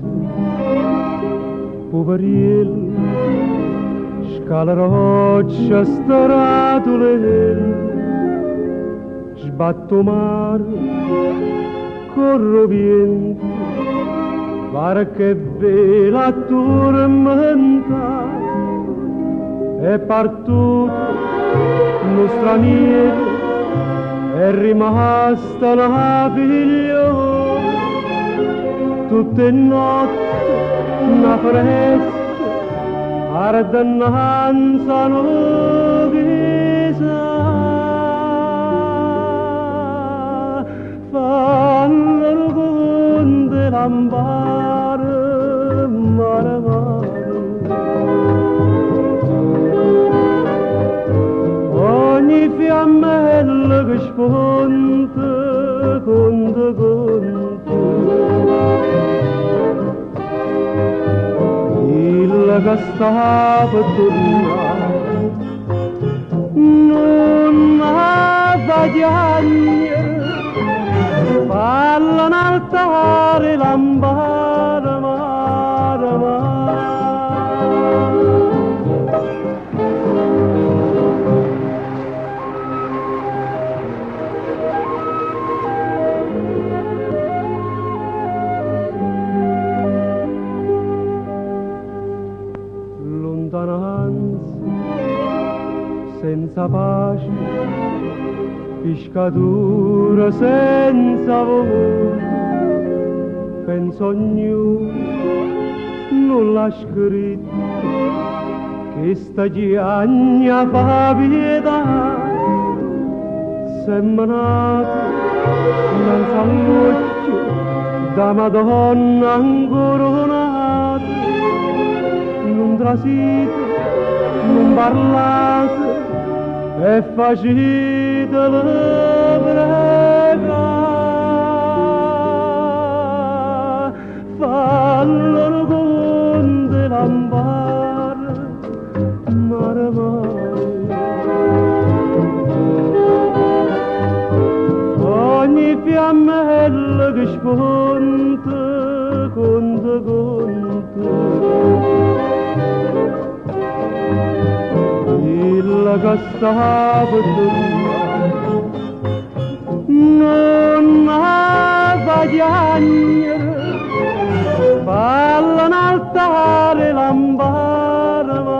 paese, puveriello, scala roccia stratulella, sbatte 'o mare, corre 'o viento, varca e vela turmentate. È partuto nu straniero, è rimasta na figliola, tutte 'e notte na fenesta arde 'nnanze a nu chisà. Fanno nu conto 'e lampare, mare mare. Ogni fiammella che sponta, conta, conta. Chillo che sta pe turnà nun 'a fa chiagnere, falla n'altare lampare, mare, mare. Lontananza senza pace, piscature senza voce, penso ognuno non l'ha scritto, che sta giagna fa pietà, s'è menato innanzi all'occhio da Madonna incoronata, non trasite, non parlate e facitelo pregare, fallo con de lampare, mare mare. Ogni fiammella che sponta, conta, conta. Quella che sta per tornare non fa chiagnere, falla un altare lampare, mare, mare.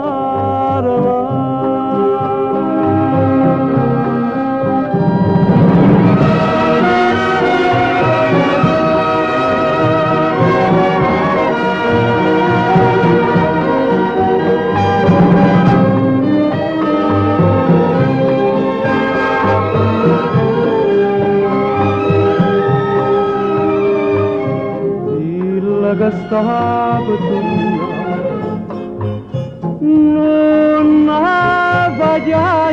Quella che sta per tornare non fa chiagnere,